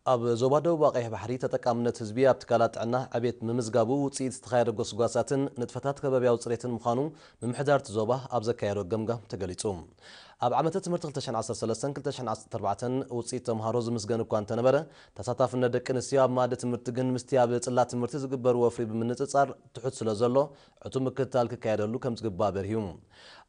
ኣብ ዞባ ደቡብ ቀይሕ ባሕሪ ተጠቃምነት ህዝቢ ኣብ ትካላት ጥዕና ዕቤት ምምዝጋቡ ውፅኢት ዝተኻየደ ጎስጓሳትን ንጥፈታት ከባቢያዊ ፅሬትን ምዃኑ ምምሕዳር እቲ ዞባ ኣብ ዘካየዶ ገምጋም ተገሊፁ። ኣብ ዓመተ ትምህርቲ ክልተ ሽሕን ዓሰርተ ሰለስተን ክልተ ሽሕን ዓሰርተ ኣርባዕተን ውፅኢት ተምሃሮ ዝምስገን እኳ እንተነበረ፣ ተሳታፍነት ደቂ ኣንስትዮ ኣብ መኣዲ ትምህርቲ ግን ምስቲ ኣብ ፅላት ትምህርቲ ዝግበር ወፍሪ ብምንፅፃር ትሑት ስለ ዘሎ፣ ዕቱብ ምክትታል ክካየደሉ ከም ዝግባእ በሪሁ።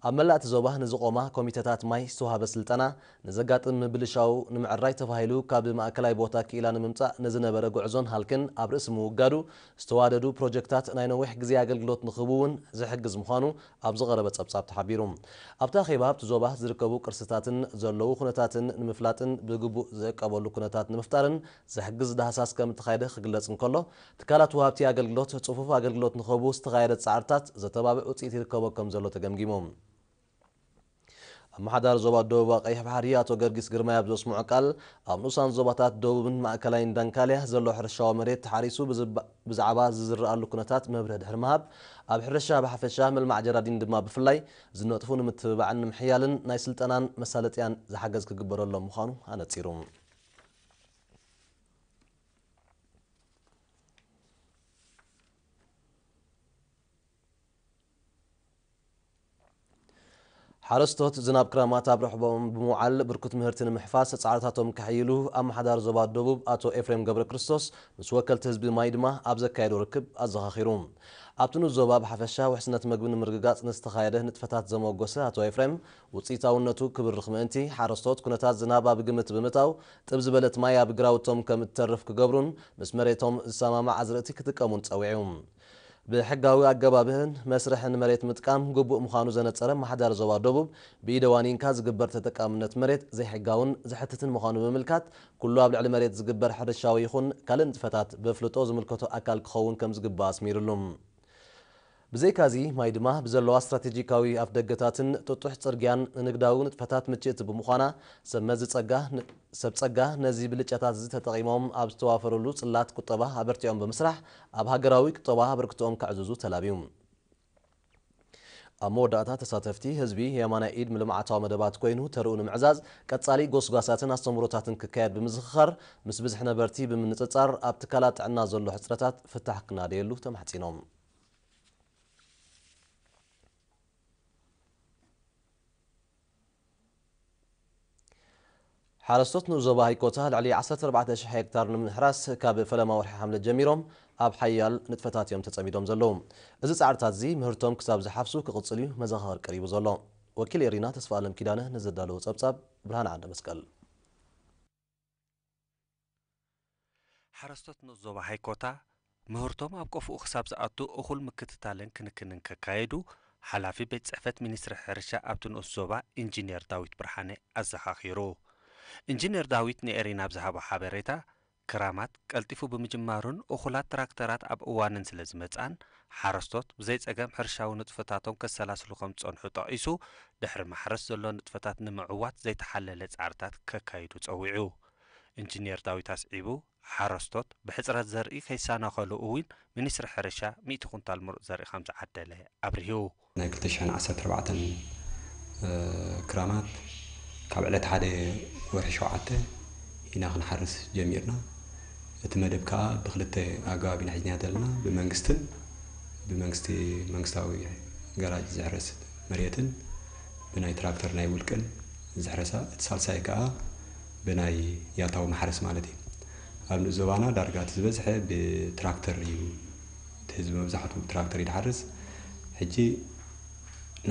ኣብ መላእ እቲ ዞባ ንዝቖማ ኮሚተታት ማይ ዝተዋህበ ስልጠና፣ ንዘጋጥም ምብልሻው ንምዕራይ ተባሂሉ ካብ ማእከላይ ቦታ ክኢላ ንምምጻእ ንዝነበረ ጉዕዞን ሃልክን ኣብ ርእሲ ምውጋዱ፣ ዝተዋደዱ ፕሮጀክታት ናይ ነዊሕ ግዜ ኣገልግሎት ንኽህቡ እውን ዝሕግዝ ምዃኑ ኣብ ዝቐረበ ጸብጻብ ተሓቢሩ። ኣብቲ ኣኼባ ኣብቲ ዞባ ዝርከቡ ቅርስታትን ዘለዉ ኩነታትን ንምፍላጥን ብግቡእ ዝዕቀበሉ ኩነታት ንምፍጣርን ዝሕግዝ ዳህሳስ ከም እተኻየደ ክግለጽ እንከሎ፣ ትካላት ወሃብቲ ኣገልግሎት ጽፉፍ ኣገልግሎት ንኽህቡ ዝተኻየደ ጻዕርታት ዘተባብዕ ውጽኢት ይርከቦ ከም ዘሎ ተገምጊሙ። ኣመሓዳሪ ዞባ ደቡብ ቀይሕ ባሕሪ ኣቶ ገርጊስ ግርማይ ኣብ ዘስምዖ ቃል፣ ኣብ ንኡሳን ዞባታት ደቡብን ማእከላይን ዳንካልያ ዘሎ ሕርሻዊ መሬት ተሓሪሱ ብዝባ-፣ ብዛዕባ ዝዝረኣሉ ኩነታት መብርሂ ድሕሪ ምሃብ፣ ኣብ ሕርሻ ብሓፈሻ መልማዕ ጀራዲን ድማ ብፍላይ ዝነጥፉ ንምትብባዕን ንምሕያልን ናይ ስልጠናን መሳለጥያን ዝሓገዝ ክግበረሎም ምዃኑ ኣነጺሩ። ሓረስቶት ዝናብ ክራማት ኣብ ርሕቦም ብምውዓል ብርኩት ምህርቲ ንምሕፋስ ጻዕርታቶም ከሕይሉ ኣመሓዳሪ ዞባ ደቡብ ኣቶ ኤፍሬም ገብረ ክርስቶስ ምስ ወከልቲ ህዝቢ ማይ ድማ ኣብ ዘካየዶ ርክብ ኣዘኻኺሩ። ኣብቲ ንኡስ ዞባ ብሓፈሻ ውሕስነት መግቢ ንምርግጋጽ ንዝተኻየደ ንጥፈታት ዘመወገሰ ኣቶ ኤፍሬም፣ ውጽኢታውነቱ ክብርኽ ምእንቲ ሓረስቶት ኩነታት ዝናብ ኣብ ግምት ብምእታው ጥብ ዝበለት ማይ ኣብ ግራውቶም ከም እትተርፍ ክገብሩን ምስ መሬቶም ዝሰማማዕ ኣዝርእቲ ክጥቀሙን ጸዊዑ። ብሕጋዊ ኣገባብን መስርሕን መሬት ምጥቃም ግቡእ ምዃኑ ዘነጸረ ኣመሓዳሪ ዞባ ደቡብ፣ ብኢደ ዋኒንካ ዝግበር ተጠቃምነት መሬት ዘይሕጋውን ዘሕትትን ምዃኑ ብምምልካት፣ ኩሉ ኣብ ልዕሊ መሬት ዝግበር ሕርሻዊ ይኹን ካልእ ንጥፈታት በፍልጦ ዝምልከቶ ኣካል ክኸውን ከም ዝግባእ ኣስሚርሉ። ብዘይካዚ ማይ ድማ ብዘለዋ ስትራቴጂካዊ ኣፍደገታትን ጥጡሕ ጽርግያን ንንግዳዊ ንጥፈታት ምችእቲ ብምዃና፣ ሰብ መዚ ጸጋ ን-፣ ሰብ ጸጋ ነዚ ብልጫታት እዚ ተጠቒሞም ኣብ ዝተዋፈሩሉ ጽላት ቁጠባ ኣበርቲዖም ብምስራሕ ኣብ ሃገራዊ ቁጠባ ኣበርክቶኦም ከዕዝዙ ተላብዩ። ኣብ መወዳእታ ተሳተፍቲ ህዝቢ የማናይ ኢድ ንልምዓታዊ መደባት ኮይኑ ተርኡ ንምዕዛዝ ቀጻሊ ጎስጓሳትን ኣስተምህሮታትን ክካየድ ብምዝኽኻር ምስ ብዝሒ ነበርቲ ብምንጽጻር ኣብ ትካላት ጥዕና ዘሎ ሕጽረታት ፍታሕ ክናደየሉ ተማሕጺኖም። ሓረስቶት ንኡስ ዞባ ሃይኮታ ልዕሊ ዓሰርተ ኣርባዕተ ሽሕ ሄክታር ንምሕራስ ካብ ፈለማ ወርሒ ሓምለ ጀሚሮም ኣብ ሓያል ንጥፈታት እዮም ተጸሚዶም ዘለዉ። እዚ ጻዕርታት እዚ ምህርቶም ክሳብ ዝሓፍሱ ክቕጽል እዩ መዘኻኸር ቀሪቡ ዘሎ። ወኪል ኤሪና ተስፋ ኣለም ኪዳነ ንዘዳለዎ ጸብጻብ ብርሃን ዓንደ መስቀል። ሓረስቶት ንኡስ ዞባ ሃይኮታ ምህርቶም ኣብ ቆፍኡ ክሳብ ዝኣቱ እኹል ምክትታልን ክንክንን ከካየዱ ሓላፊ ቤት ጽሕፈት ሚኒስትሪ ሕርሻ ኣብቲ ንኡስ ዞባ ኢንጂነር ዳዊት ብርሃነ ኣዘኻኺሩ። ኢንጂነር ዳዊት ንኤሪና ኣብ ዝሃቦ ሓበሬታ፣ ክራማት ቀልጢፉ ብምጅማሩን እኹላት ትራክተራት ኣብ እዋነን ስለ ዝመጽኣን፣ ሓረስቶት ብዘይ ጸገም ሕርሻዊ ንጥፈታቶም ከሰላስሉ ከም ዝጸንሑ ጠቒሱ፣ ድሕሪ ማሕረስ ዘሎ ንጥፈታት ንምዕዋት ዘይተሓለለ ጻዕርታት ከካይዱ ጸዊዑ። ኢንጂነር ዳዊት ኣስዒቡ፣ ሓረስቶት ብሕጽረት ዘርኢ ከይሰናኸሉ እውን ሚኒስትሪ ሕርሻ ሚእቲ ኩንታል ምሩጽ ዘርኢ ከም ዝዓደለ ኣብሪሁ። ናይ ክልተ ሽሕን ዓሰርተ ኣርባዕተን፣ እ፣ ክራማት ካብ ዕለት ሓደ ወርሒ ሸውዓተ ኢና ክንሓርስ ጀሚርና። እቲ መደብ ከኣ ብክልተ ኣገባብ ኢና ሒዝና ዘለና። ብመንግስትን፣ ብመንግስቲ፣ መንግስታዊ ገራጅ ዝሕረስ መሬትን ብናይ ትራክተር ናይ ውልቅን ዝሕረሳ፣ እቲ ሳልሳይ ከኣ ብናይ ያታዊ ማሕረስ ማለት እዩ። ኣብ ንኡስ ዞባና ዳርጋ እቲ ዝበዝሐ ብትራክተር እዩ፣ እቲ ህዝቢ መብዛሕትኡ ብትራክተር እዩ ዝሓርስ። ሕጂ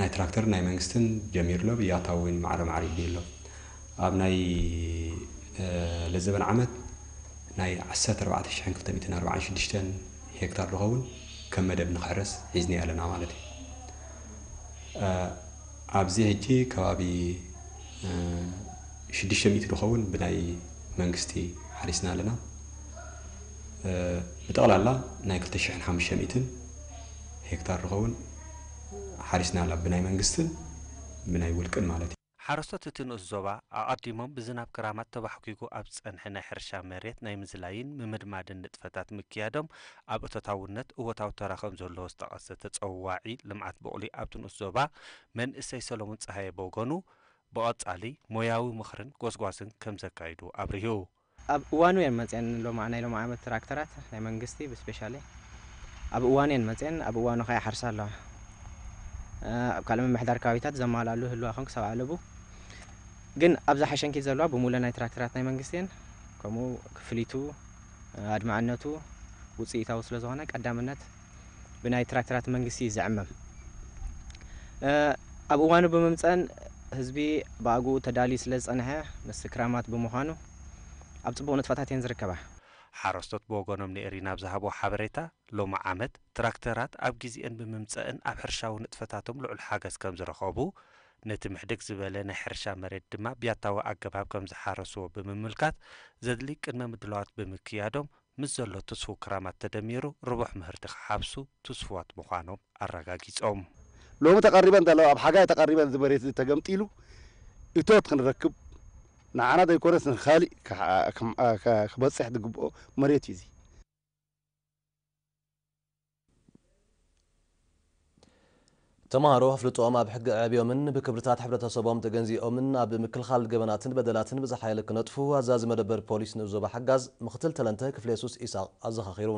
ናይ ትራክተር ናይ መንግስትን ጀሚሩ ኣሎ፣ ብያታዊ እውን ማዕረ ማዕረ ይድልዩ ኣሎ። ኣብ ናይ፣ እ፣ ለዘበን ዓመት ናይ ዓሰርተ ኣርባዕተ ሽሕን ክልተ ሚእትን ኣርባዓን ሽዱሽተን ሄክታር ዝኸውን ከም መደብ ንኽሕረስ ሒዝናዮ ኣለና ማለት እዩ። እ፣ ኣብዚ ሕጂ ከባቢ፣ እ፣ ሽዱሽተ ሚእቲ ዝኸውን ብናይ መንግስቲ ሓሪስና ኣለና። እ፣ ብጠቕላላ ናይ ክልተ ሽሕን ሓሙሽተ ሚእትን ሄክታር ዝኸውን ሓሪስና ኣላ፣ ብናይ መንግስትን ብናይ ውልቅን ማለት እዩ። ሓረስቶት እቲ ንኡስ ዞባ ኣቐዲሞም ብዝናብ ክራማት ተባሕጒጉ ኣብ ዝጸንሐ ናይ ሕርሻ መሬት ናይ ምዝላይን ምምድማድን ንጥፈታት ምክያዶም ኣብ እቶታውነት እወታዊ ተራ ከም ዘለዎ ዝጠቐሰ ተጸዋዒ ልምዓት ቡቕሊ ኣብቲ ንኡስ ዞባ መንእሰይ ሰሎሞን ጸሃየ ብወገኑ፣ ብቐጻሊ ሞያዊ ምኽርን ጎስጓስን ከም ዘካይዱ ኣብሪሁ። ኣብ እዋኑ እየን መፅአን። ሎማ ናይ ሎማ ዓመት ትራክተራት ናይ መንግስቲ ብስፔሻሊ ኣብ እዋኑ እየን መፅአን፣ ኣብ እዋኑ ከኣ ይሓርሳ ኣለዋ። ኣብ ካልእ ምምሕዳር ከባቢታት ዘማላሉ ህልዋ ኾን ክሳብ ኣለቡ፣ ግን ኣብዛ ሓሸንኪት ዘለዋ ብሙለ ናይ ትራክተራት ናይ መንግስቲ እየን። ከምኡ ክፍሊቱ ኣድማዕነቱ ውፅኢታዊ ስለ ዝኾነ ቀዳምነት ብናይ ትራክተራት መንግስቲ እዩ ዝዕመም። ኣብ እዋኑ ብምምፀን ህዝቢ ብኣግኡ ተዳልዩ ስለ ዝፀንሐ፣ ምስ ክራማት ብምዃኑ ኣብ ፅቡቕ ንጥፈታት እየን ዝርከባ። ሓረስቶት ብወገኖም ንኤሪና ኣብ ዝሃብዎ ሓበሬታ፣ ሎሚ ዓመት ትራክተራት ኣብ ግዜአን ብምምፀእን ኣብ ሕርሻዊ ንጥፈታቶም ልዑል ሓገዝ ከም ዝረኸቡ፣ ነቲ ምሕድግ ዝበለ ናይ ሕርሻ መሬት ድማ ብያታዊ ኣገባብ ከም ዝሓረስዎ ብምምልካት፣ ዘድሊ ቅድመ ምድላዋት ብምክያዶም፣ ምስ ዘሎ ትስፉው ክራማት ተደሚሩ ርቡሕ ምህርቲ ክሓፍሱ ትስፉዋት ምዃኖም ኣረጋጊጾም። ሎሚ ተቐሪበን ዘለዋ፣ ኣብ ሓጋይ ተቐሪበን፣ እዚ መሬት እዚ ተገምጢሉ እቶት ክንረክብ፣ ንዓና ዘይኮነስ ንኻሊእ ክሓ-፣ ክም-፣ አ፣ ከ-፣ ክበጽሕ ዝግብኦ መሬት እዩ እዚ። ተምሃሮ ኣፍልጦኦም ኣብ ሕጊ ኣዕብዮምን ብክብርታት ሕብረተሰቦም ተገንዚኦምን ኣብ ምክልኻል ገበናትን በደላትን ብዝሓየለ ክነጥፉ ኣዛዚ መደበር ፖሊስ ንኡስ ዞባ ሓጋዝ ምክትል ተለንተ ክፍለ የሱስ ኢሳቕ ኣዘኻኺሩ።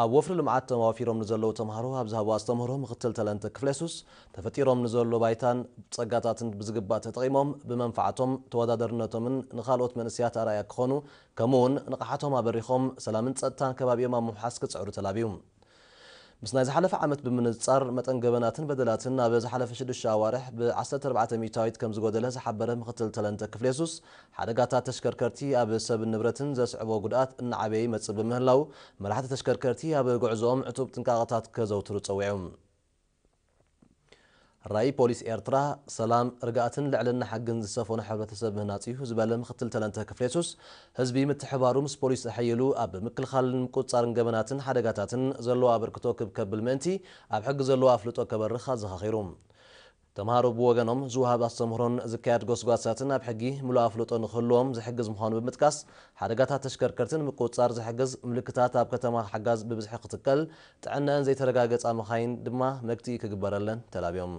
ኣብ ወፍሪ ልምዓት ተዋፊሮም ንዘለዉ ተምሃሮ ኣብ ዝሃቦ ኣስተምህሮ ምክትል ተለንተ ክፍለ የሱስ ተፈጢሮም ንዘሎ ባይታን ጸጋታትን ብዝግባእ ተጠቒሞም ብመንፋዓቶም ተወዳደርነቶምን ንኻልኦት መንእሰያት ኣርኣያ ክኾኑ ከምኡውን ንቕሓቶም ኣበሪኾም ሰላምን ጸጥታን ከባቢኦም ኣብ ምውሓስ ክጽዕሩ ተላብዩ። ምስ ናይ ዝሓለፈ ዓመት ብምንጻር መጠን ገበናትን በደላትን ኣብ ዝሓለፈ ሽዱሽተ ኣዋርሕ ብ14% ከም ዝጎደለ ዝሓበረ ምክትል ተለንተ ክፍለ የሱስ፣ ሓደጋታት ተሽከርከርቲ ኣብ ሰብን ንብረትን ዘስዕቦ ጉድኣት እናዓበየ ይመጽእ ብምህላው መራሕቲ ተሽከርከርቲ ኣብ ጉዕዞኦም ዕቱብ ጥንቃቐታት ከዘውትሩ ጸዊዑ። ራእይ ፖሊስ ኤርትራ ሰላም፣ ርግኣትን ልዕልና ሕግን ዝሰፈኖ ሕብረተሰብ ምህናጽ እዩ ዝበለ ምክትል ተለንተ ክፍለ የሱስ፣ ህዝቢ ምትሕባሩ ምስ ፖሊስ ኣሐይሉ ኣብ ምክልኻልን ምቁጽጻርን ገበናትን ሓደጋታትን ዘለዎ ኣበርክቶ ክብ ከብል ምእንቲ ኣብ ሕጊ ዘለዎ ኣፍልጦ ከበርኽ ኣዘኻኺሩ። ተምሃሮ ብወገኖም ዝወሃብ ኣስተምህሮን ዝካየድ ጎስጓሳትን ኣብ ሕጊ ምሉእ ኣፍልጦ ንክህልዎም ዝሕግዝ ምዃኑ ብምጥቃስ፣ ሓደጋታት ተሽከርከርትን ምቁጽጻር ዝሕግዝ ምልክታት ኣብ ከተማ ሓጋዝ ብብዝሒ ክትከል፣ ጥዕነአን ዘይተረጋገጻ መኻይን ድማ መግትኢ ክግበረለን ተላብዮም።